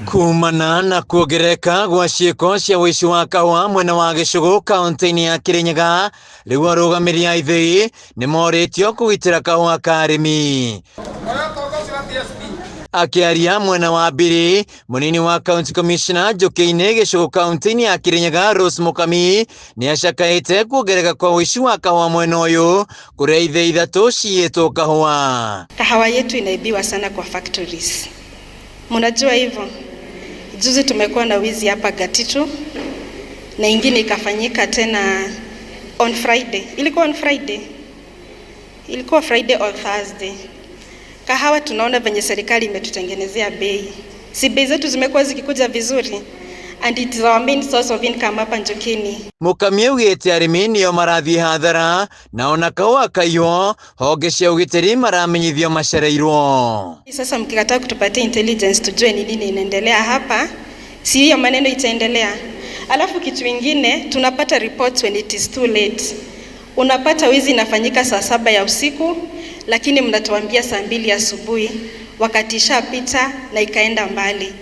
Kumana na kuongerereka gwa ciĩko cia ũici wa kahũa mwena wa Gĩcũgũ kaunti-inĩ ya Kĩrĩnyaga, rĩu arũgamĩrĩri a ithĩi nĩmorĩtio kũgitĩra kahũa ka arĩmi. Akĩaria mwena wa Mbiri, mũnini wa county commissioner Njũkĩ-inĩ Gĩcũgũ kaunti-inĩ ya Kĩrĩnyaga Rose Mũkami nĩacakaĩte kuongerereka kwa ũici wa kahũa mwena ũyũ kũrĩa ithĩi ithatũ ciyĩtwo kahũa. Kahawa yetu inaibiwa sana kwa factories. Mnajua hivyo? Juzi tumekuwa na wizi hapa Gatitu na ingine ikafanyika tena on Friday. Ilikuwa on Friday? Ilikuwa Friday or Thursday. Kahawa tunaona venye serikali imetutengenezea bei. Si bei zetu zimekuwa zikikuja vizuri and it is our main source of income hapa Njukini. Mũkami augĩte arĩmi nĩo marathiĩ hathara na ona kahũa kaiywo honge cia ũgitĩri maramenyithio macereirwo. Sasa mkikataa kutupatia intelligence tujue ni nini inaendelea hapa, si hiyo maneno itaendelea. Alafu kitu ingine tunapata reports when it is too late. Unapata wizi inafanyika saa 7 ya usiku, lakini mnatuambia saa 2 asubuhi, wakati ishapita na ikaenda mbali.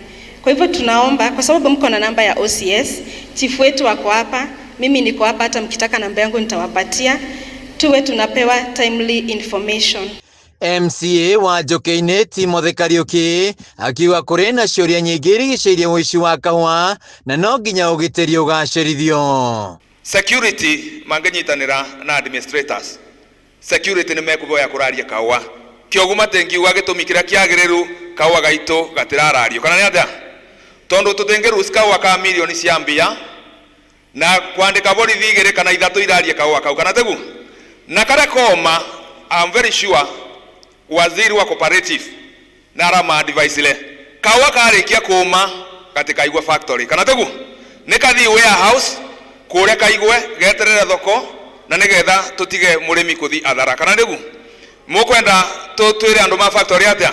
Kwa hivyo tunaomba, kwa sababu mko na namba ya OCS, chifu wetu wako hapa, mimi niko hapa, hata mkitaka namba yangu nitawapatia, tuwe tunapewa timely information. MCA wa Njũkĩ-inĩ Timothy Kariũki akiuga kũrĩ na ciũria nyingĩ irigicĩirie ũici wa kahũa na no nginya ũgitĩri ũgacĩrithio. Security mangĩnyitanĩra na administrators, security nĩ mekũvoya kũraria kahũa kĩogu matingiuga gĩtũmi kĩrĩa kĩagĩrĩru kahũa gaitũ gatirarario kana nĩ atĩa, tondũ tũtingĩruci kahũa ka milioni cia mbia na kwandĩka borithi igĩrĩ kana ithatũ irarie kahũa kau kana tegu na karĩa koma. I'm very sure waziri wa cooperative na arama advice ile kahũa karĩkia kũma gatikaigwe factory kana tegu nĩ kathii warehouse kũrĩa kaigwe geterere thoko na nĩgetha tũtige mũrĩmi kũthi athara kana nĩgu mũkwenda twĩre andũ ma factory atĩa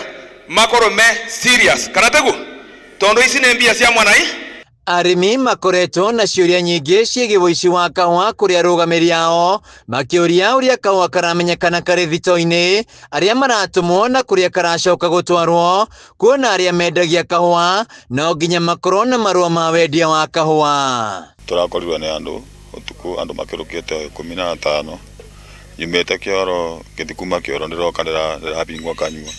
makorwo me serious kana tegu tondũ ici nĩ mbia cia mwanai. Arĩmi makoretwo na ciũria nyingĩ ciĩgiĩ ũici wa kahũa kũrĩ arũgamĩrĩri ao makĩũria ũrĩa kahũa karamenyekana karĩ thito-inĩ, arĩa maratũmwo na kũrĩa karacoka gũtwarwo, kuona arĩa mendagia kahũa no nginya makorwo na marũa ma wendia wa kahũa. Tũrakorirwo nĩ andũ ũtukũ, andũ makĩrũkĩte 15, nyumĩte kĩoro ngĩthiĩ kuma kĩoro ndĩroka ndĩrabingwo kanyua,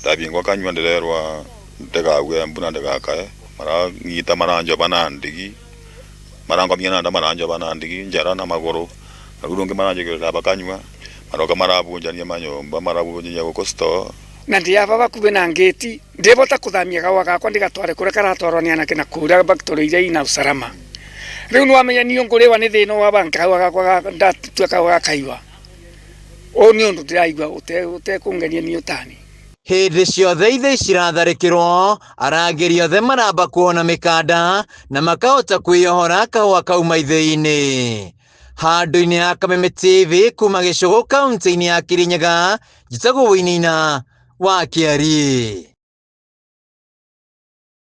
ndabingwo kanyua ndĩrerwa ndĩgauge mbu na ndĩgakae, maranyita maranjoba na ndigi, marangomia na nda, maranjoba na ndigi njara na magũrũ, na rĩu rũngĩ maranjĩkĩrĩra bakanyua, maroka marabunjania manyũmba, marabunjania gũkũ store. Na ndiaba bakubi na ngeti ndibota kuthamia gawa gakwa ndigatware kuria karatwarwo ni anake na kuria factory iria ina usalama. Riu ni wamenya niyo nguriwa ni thina wa banka gawa gakwa ndatua kawa gakaiwa ũũ nĩ ũndũ ndĩraigua ũtekũngenia niĩ ũtani. Hĩndĩ ciothe ithĩi ciratharĩkĩrwo, arangĩri othe maramba kuona mĩkanda na makahota kwĩyohora kahũa kauma ithĩi-inĩ. Handũ-inĩ ha Kameme TV kuma Gĩcũgũ kaunti-inĩ ya Kĩrĩnyaga, njĩtagwo Wĩinĩina wa Kĩari.